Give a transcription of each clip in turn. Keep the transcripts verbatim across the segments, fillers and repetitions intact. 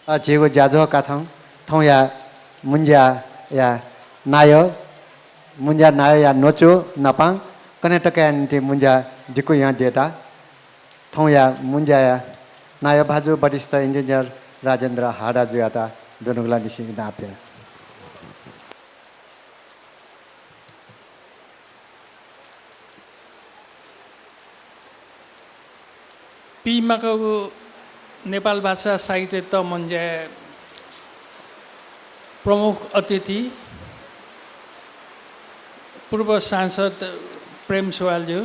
अ, झीगु ज्याझ्वः काथं थौंया मुंज्याया नायः, मुंज्या नायःया न्वचु नापं कन्हय् तकया निंतिं मुंज्या दिकु यं देता। थौंया मुंज्याया नायः भाजु वरिष्ठ इन्जिनियर राजेन्द्र हाडाजुयात दुनुगलंनिसें इनाप याये। पीमाकागु नेपाल भाषा साहित्य तःमुंज्याया प्रमुख अतिथि, पूर्व सांसद प्रेम सुवालज्यू,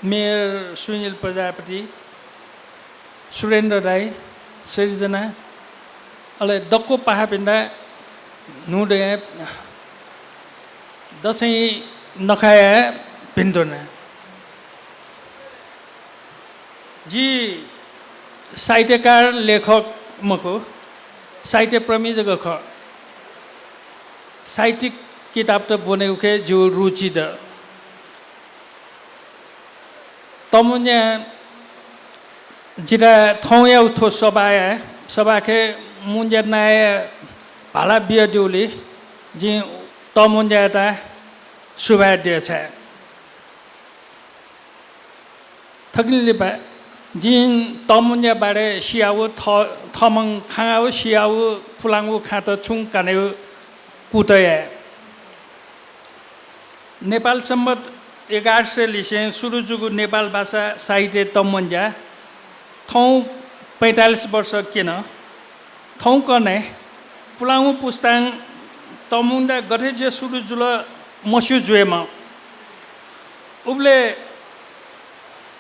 मेयर सुनिल प्रजापति, सुरेन्द्र दाइ, सिर्जना, अले दक्व पाहापिन्त न्हूदँया दसैं नखाया भिन्तुना। जि साहित्यकार, लेखक मखु, साहित्य प्रेमी जक खः। साहित्यिक किताबत ब्वनेगु खँय् जिगु रुचि दु। तःमुंज्यां जितः थौंया थ्व सभाया, सभाखे मुंज्या नायःया भाला बियादीगुलिं जिं तःमुंज्यायात सुभाय् देछाये। थकिं लिपा जिं तःमुंज्या बारे सियागु, थ-, थःम्हं खंगु, सियागु, पुलांगु खँत छुं कनेगु कुतः याये। नेपाल संवत् एघार सय लिसें सुरु जूगु नेपाल भाषा साहित्य तःमुंज्या थौं पैंतालिस वर्ष क्यन। थौंकन्हय् पुलांगु पुस्तां तःमुंज्या गथे जुयाः सुरु जुल मस्यू जुइमाः। उबलय्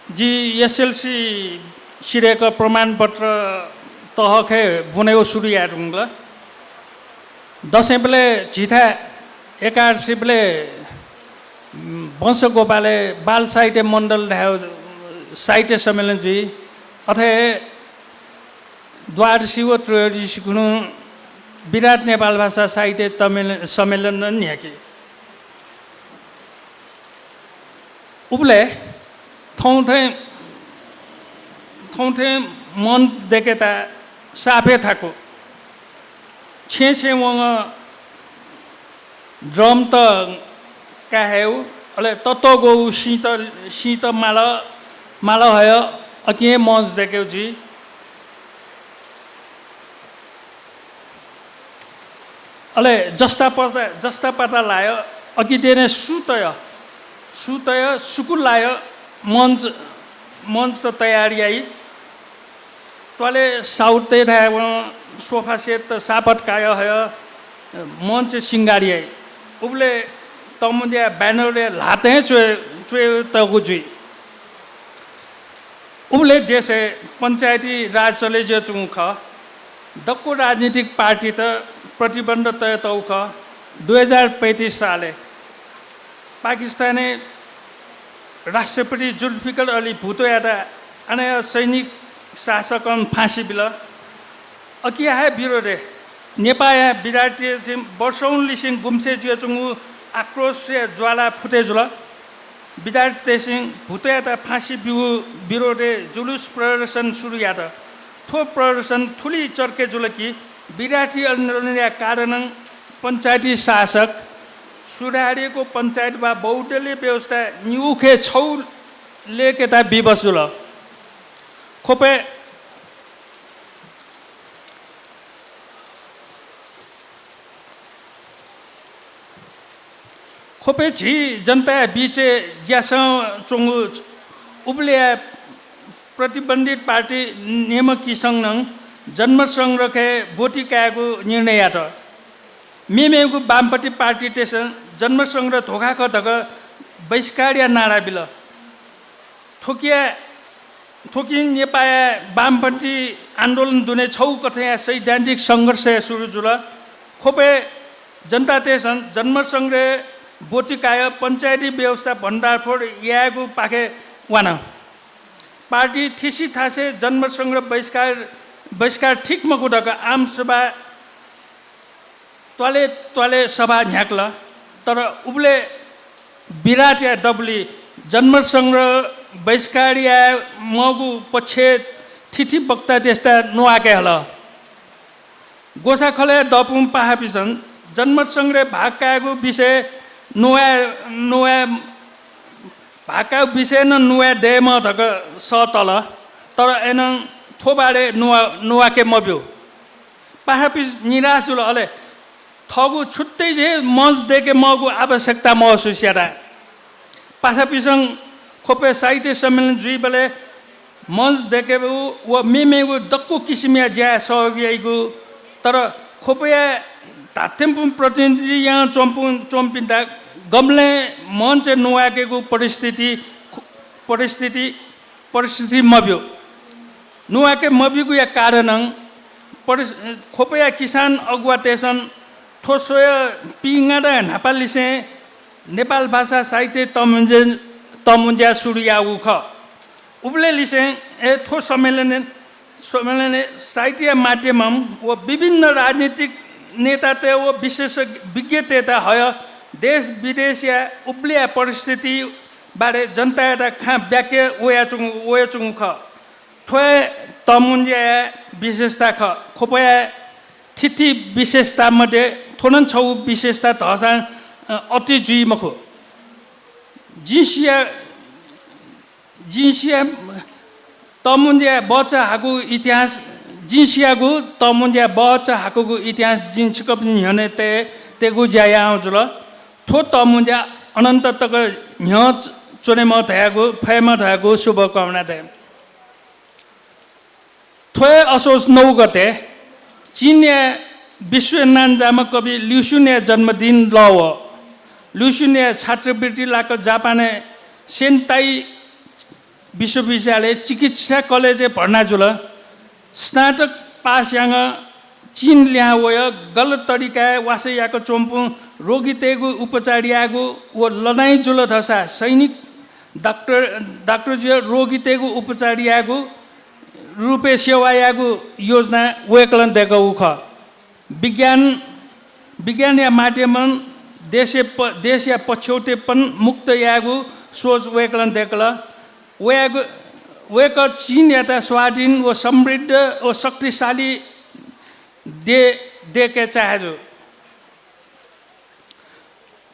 जि एसएलसी सिधयेक प्रमाणपत्र तहखे ब्वनेगु सुरु याये धुंकल। दसैंबलय् झीथाय् एकादशीबलय्, उम्, वंशगोपालय् बाल साहित्य मण्डल धायेगु साहित्य सम्मेलन जुइ। अथे हे द्वादशी व त्रयोदशी खुन्हु विराट नेपाल भाषा साहित्य तमेल-, सम्मेलन नं न्ह्याकी। उबलय् थौं थें, थौं थें मञ्च दय्केत साप हे थाकु। छेँ छेँ वंगः ड्रमत काये हयेगु, अले ततःग्वःगु सिंत, सिंत माल, माल हयः अकिं हे मञ्च दय्केगु जुइ। अले जस्ता पता, जस्ता पता लायः अकिं देने सु तयः, सु तयः, सुकु लायः मञ्च, मञ्चत तयार याइ। त्वालय् साउतय् थाय् वं सोफा सेटत सापत कायः हयः मञ्च सिंगार याइ। उबलय् तःमुंज्याया ब्यानरय् ल्हातं हे च्वय्, च्वय् तःगु जुइ। उबलय् देशय् पञ्चायती राज चले जुयाच्वंगु खः। दक्व राजनीतिक पार्टीत प्रतिबन्ध तयातःगु खः। दुई हजार पैंतिस सालय् पाकिस्तानय् राष्ट्रपति जुल्फिकर अली भुट्टोयात आनया सैनिक शासकं फाँसी बिल। अकिया हे विरोधय् नेपाःया विद्यार्थीतय्‌सं वर्षौंलिसें गुम्से जुयाच्वंगु आक्रोशया ज्वाला फुथे जुल। विद्यार्थीतय्‌सं भुट्टोयात फाँसी ब्यूगु विरोधय् जुलुस प्रदर्शन सुरु यात। थ्व प्रदर्शन थुलि चर्के जुल कि विद्यार्थी आन्दोलनया कारणं पञ्चायती शासक सुधारिएको पञ्चायत वा बहुदलीय व्यवस्था निगू खँय् छगू लय्केत विवश जुल। ख्वपय् ख्वपय् झी जनताया बीचय् ग्यासं च्वंगु उबलय्‌या प्रतिबन्धित पार्टी नेमकिसं नं जनमत संग्रहखे ब्वति कायेगु निर्णय यात। मेमेगु वामपन्थी पार्टीतय्‌सं जनमत संग्रह धोखा खः धकाः बहिष्कारया नारा बिल। थुकिया, थुकिं नेपाःया वामपन्थी आन्दोलन दुने छगू कथंया सैद्धान्तिक संघर्ष हे सुरु जुल। ख्वपय् जनतातय्‌सं जनमत संग्रह ब्वति कायः पञ्चायती व्यवस्था भण्डारफोड यायेगु पाखे वान। पार्टी थिसिथासय् जनमत संग्रह बहिष्कार, बहिष्कार ठीक मखु धकाः आमसभा त्वालय् त्वालय् सभा न्ह्याकल। तर उबलय् विराटया दबुलिइ जनमत संग्रह बहिष्कार याये मःगु पक्षय् थीथी वक्तातय्‌सत न्वाकाये हल। ग्वसाः खलय् दःपुं पाहांपिसं जनमत संग्रहय् भाग कायेगु विषय नुवाये, नुवाये, भाग कायेगु विषय नं नुवाये दयेमा धक सः तल, तर अय्‌नं थ्व बारे नुवा, नुवाके मब्यू। पाहांपिस निराश जुल, अले थःगु छुट्टै हे मञ्च दयेके माःगु आवश्यकता महसुस यात। पाहांपिसं ख्वपय् साहित्य सम्मेलन जुइबलय् मञ्च दयेकेगु व मेमेगु दक्व किसिमया ज्याय् सहयोग याइगु, तर ख्वपया धात्थेंपुं प्रतिनिधि यानाच्वंपु-, च्वंपिन्त गबलें मञ्चय् नुवाकेगु परिस्थिति, परिस्थिति, परिस्थिति मब्यू। नुवाके मब्यूगुया कारणं परिस-, ख्वपया किसान अगुवातय्‌सं थ्व स्वयाः पिंगा न्हापालिसें नेपाल भाषा साहित्य तःमुंज्या, तःमुंज्या सुरु याःगु खः। उबलय् लिसें हे थ्व सम्मेलनय्, सम्मेलनय् साहित्यया माध्यमं व विभिन्न राजनीतिक नेतात व विशेषज्ञतय्‌त हयः देश विदेशया उबलय्‌या परिस्थिति बारे जनतायात खँ ब्याके वयाच्वंगु, वयाच्वंगु खः। थ्व हे तःमुंज्याया विशेषता खः। ख्वपया थीथी विशेषता मध्ये थ्व नं छगू विशेषता धःसां, अ, अति जुइ मखु। जिं सिया, जिं सिया तःमुंज्याया बचा हाकु इतिहास, जिं सियागु तःमुंज्याया बचा हाकुगु इतिहास जिं छिकपिनि न्ह्यःने तये, तयेगु ज्या यानागु जुल। थ्व तःमुंज्या अनन्त तक न्ह्यः च्वनेमा धयागु, फयेमा धयागु शुभकामना दये। थ्व हे असोज नौ गते चीनया विश्व नांजाःम्ह कवि ल्युसुनया जन्मदिन लः वः। ल्युसुनया छात्रवृत्ति लाक जापानय् सेन्ताइ विश्वविद्यालय चिकित्सा कलेजय् भर्ना जुल। स्नातक पास यानाः चीन लिहां वयः गलत तरिकाय् वासः याकाच्वंपिं रोगीतय्‌गु उपचार यायेगु व लडाइँ जुल धाःसा सैनिक डाक्टर, डाक्टर जुयाः रोगीतय्‌गु उपचार यायेगु रूपय् सेवा यायेगु योजना वय्‌कलं दय्‌कागु खः। विज्ञान, विज्ञानया माध्यमं देशय् प-, देशया पछ्यौतेपन मुक्त यायेगु सोच वय्‌कलं दय्‌कल। वयागु, वय्‌कः चीनयात स्वाधीन व समृद्ध व शक्तिशाली दे-, दय्‌के चाहे जू।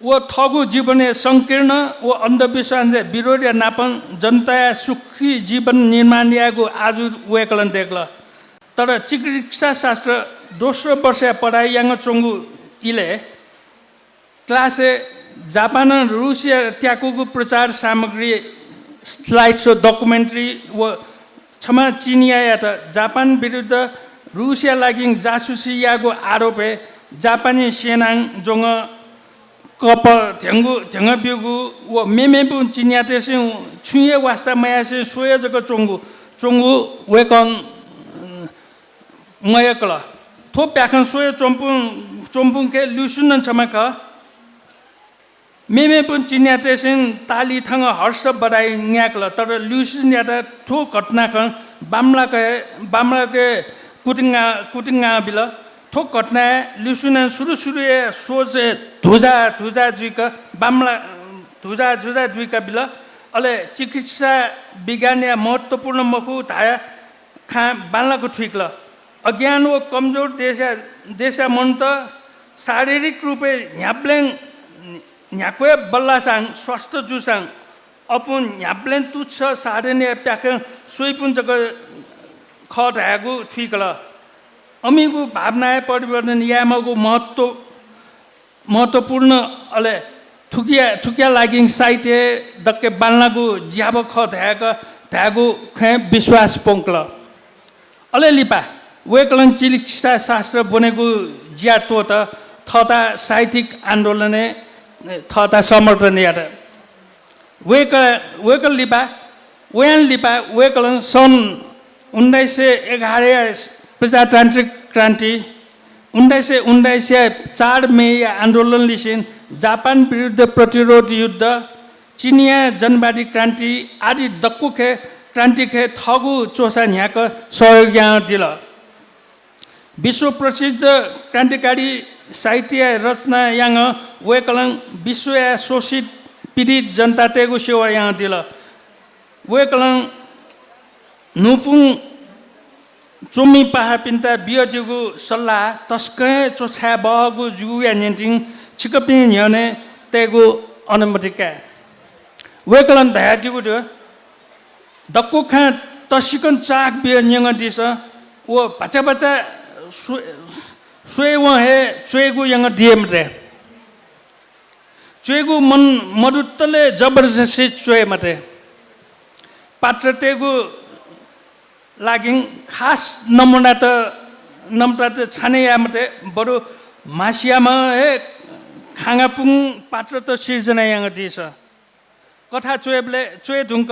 व थःगु जीवनय् संकीर्ण व अन्धविश्वासया विरोधया नापं जनताया सुखी जीवन निर्माण यायेगु आजु वय्‌कलं दय्‌कल। तर चिकित्सा शास्त्र दोस्रो वर्षया पढाइ यानाच्वंगु इलय् class-य् जापानं रूसया त्याकूगु प्रचार सामग्री, slide show, documentary व छम्ह चिनियाँयात जापान विरुद्ध रूसया लागि जासुसी याःगु आरोपय् जापानी सेनां ज्वंगः कप ध्यंगु, ध्यंगः ब्यूगु व मेमेपिं चिनियाँतय्‌सं छुं हे वास्ता मयासें स्वया जक च्वंगु, च्वंगु वय्‌कलं, अ, मयय्‌कल। थ्व प्याखं स्वया च्वंपिं, च्वंपिं खय् ल्युसुन नं छम्ह खः। मेमेपिं चिनियाँतय्‌सं ताली थानाः हर्ष बधाई न्याय्‌कल, तर ल्युसुनयात थ्व घटनाखँ बांमलाक हे, बांमलाक हे कुतुंगा, कुतुंगा बिल। थ्व घटनाय् ल्युसुनं सुरु सुरुइ सोच धुजा धुजा जुइक बांमला, धुजा धुजा जुइक बिल। अले चिकित्सा विज्ञानया महत्त्वपूर्ण मखु धाया खँ बांलाक थुइकल। अज्ञान व कमजोर देशया, देशया मनूत शारीरिक रूपय् न्ह्याबलें न्ह्याक्व बल्लाःसां, स्वस्थ जूसां अपुं न्ह्याबलें तुच्छ साधनया प्याखं स्वइपुं जक खः धयागु थुइकल। अमिगु भावनाय् परिवर्तन यायेमाःगु महत्त्व, महत्त्वपूर्ण, अले थुकिया, थुकिया लागि साहित्य दक्व बांलाःगु ज्याभः खः धयाक, धयागु खँय् विश्वास प्वंकल। अले लिपा वय्‌कलं चिकित्सा शास्त्र ब्वनेगु ज्या त्वःतः थःता साहित्यिक आन्दोलनय् थःता समर्थन यात। वय्‌कः, वय्‌कः लिपा, वयां लिपा वय्‌कलं सन् उन्नाइस सय एघारया प्रजातान्त्रिक क्रान्ति, उन्नाइस सय उन्नाइसया चार मेया आन्दोलनलिसें जापान विरुद्ध प्रतिरोध युद्ध, चिनियाँ जनवादी क्रान्ति आदि दक्व खय्, क्रान्ति खय् थःगु च्वसा न्ह्याक सहयोग यानादिल। विश्व प्रसिद्ध क्रान्तिकारी साहित्य रचना यानाः वय्‌कलं विश्वया शोषित पीडित जनतातय्‌गु सेवा यानादिल। वय्‌कलं न्हूपुं च्वमि पाहापिन्त बियादीगु सल्लाह तसकं हे च्वछाये बहःगु जूगुया निंतिं छिकपिं न्ह्यःने तयेगु अनुमति काये। वय्कलं धयादीगु दु, दक्व खँ तसिकं चाःहिक बियाः न्यंगदिसँ व भचा भचा स्व-, स्वयेवं हे च्वयेगु यंगदिये मते। च्वयेगु मन मदुतले जबरजस्ती च्वये मते। पात्रतय्गु लागिं खास नमुनात, नमुनात छानय् याये मते, बरु मासियाम्ह हे खांगापुं पात्रत सिर्जना यानादीसँ। कथा च्वयेबलय् च्वये धुंक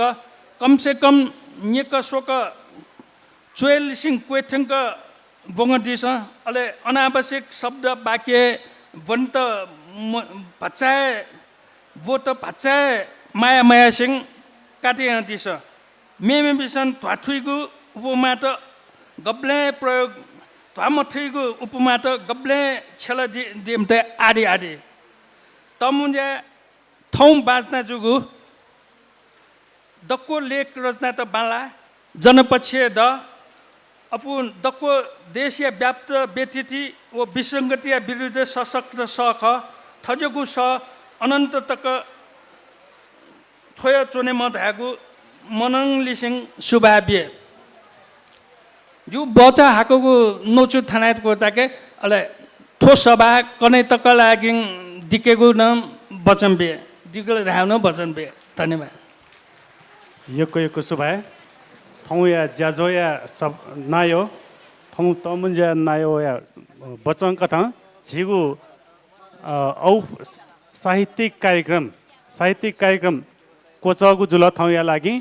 कमसे कम न्यक स्वक च्वय्लिसिं क्वय्थंक ब्वंगदिसँ। अले अनावश्यक शब्द वाक्य ब्वनेत म-, भचा हे, ब्वनेत भचा हे माया मयासें काटे यानादिसँ। मेमेपिसं ध्वाथुइगु उपमात गबलें प्रयोग, ध्वामथुइगु उपमात गबलें छ्यलादी, दी मते आदि आदि। तःमुंज्याय् थौं बाँच्ना जूगु दक्व लेख रचनात बांलाः जनपक्षय् द। अप्वः दक्व देशया व्याप्त व्यथिति व विसंगतिया विरुद्ध सशक्त सः खः। थज्याःगु सः अनन्त तक थ्वया च्वनेमा धयागु मनंलिसें सुभाय् बिये। जिगु बचा हाकःगु न्वचु थनाय् त्वःताके, अले थ्व सभा कन्हय् तक लागिं दिकेगु नं वचन बिये, दिकेगु धायेगु नं वचन बिये। धन्यवाद। यक्व यक्व सुभाय्। थौंया ज्याझ्वःया सब-, नायः, थौं तःमुंज्या नायःया, अ, वचन कथं झीगु, अ, औ-, साहित्यिक कार्यक्रम, साहित्यिक कार्यक्रम क्वचाःगु जुल थौंया लागिं।